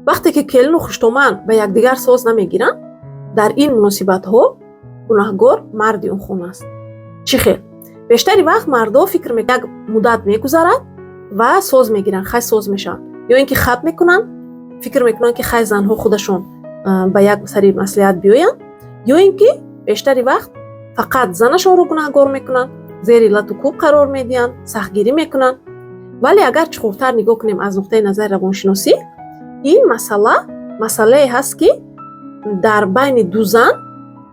Вақте ки келину хуштоман ба якдигар соз намегиранд, дар ин муносибатҳо гунаҳгор марди он хона аст. Чӣ хел? Бештари вақт мардо фикр як муддат мегузарад ва соз мегиранд, хай, соз мешаванд ё ин ки хат мекунанд, фикр мекунанд, ки хай, занҳо худашон ба як сари маслиҳат биёянд, ё ин ки бештари вақт фақат занашонро гунаҳгор мекунанд, зери лату кӯб қарор медиҳанд, сахтгирӣ мекунанд. Вале агар чуқуртар нигоҳ кунем, аз нуқтаи назари равоншиносӣ, ин масъала масъалае ҳаст, ки дар байни ду зан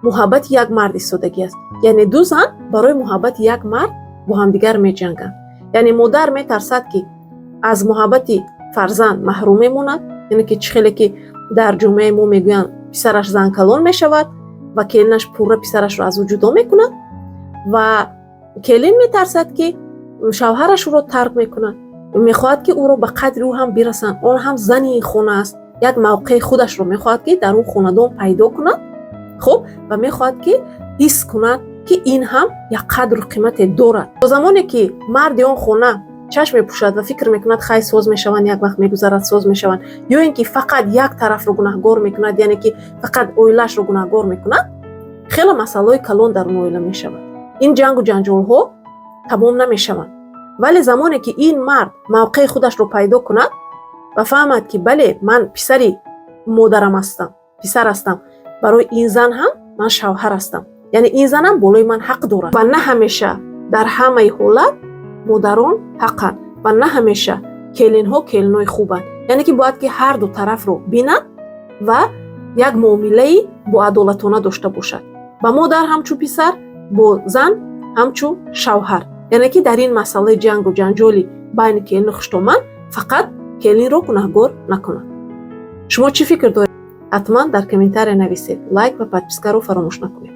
муҳаббати як мард истодагӣ аст. Яъне ду зан барои муҳаббати як мард бо ҳамдигар меҷанганд. Яъне модар метарсад, ки аз муҳаббати фарзанд маҳрум мемонад, яъне ки чӣ хеле ки дар ҷомеаи мо мегӯянд, писараш занкалон мешавад ва келинаш пурра писарашро аз ӯ ҷудо мекунад, ва келин метарсад, ки шавҳараш ӯро тарк мекунад. Мехоҳад, ки ӯро ба қадри ӯ ҳам бирасанд. Он ҳам зани ин хона аст, як мавқеи худашро мехоҳад, ки дар он хонадон пайдо кунад. Хуб, ва мехоҳад, ки ҳис кунад, ки ин ҳам як қадру қимате дорад. То замоне ки марди он хона чашм мепӯшад ва фикр мекунад, хай, соз мешаванд, як вақт мегузарад, соз мешаванд, ё ин ки фақат як тарафро гунаҳгор мекунад, яъне ки фақат оилаашро гунаҳгор мекунад, хеле масъалаҳои калон дар он оила мешавад. Ин ҷангу ҷанҷолҳо тамом намешаванд. Вале замоне ки ин мард мавқеи худашро пайдо кунад ва фаҳмад, ки бале, ман писари модарам ҳастам, писар ҳастам, барои ин зан ҳам ман шавҳар ҳастам, яъне ин занам болои ман ҳақ дорад. Ва на ҳамеша дар ҳамаи ҳолат модарон ҳақанд ва на ҳамеша келинҳо келинои хубанд. Яъне ки бояд ки ҳарду тарафро бинад ва як муомилаи боадолатона дошта бошад: ба модар ҳамчун писар, бо зан ҳамчун шавҳар. Яъне ки дар ин масъалаи ҷангу ҷанҷоли байни келину хуштоман фақат келинро гунаҳгор накунад. Шумо чӣ фикр доред? Ҳатман дар комментария нависед, лайк ва подпискаро фаромӯш накунед.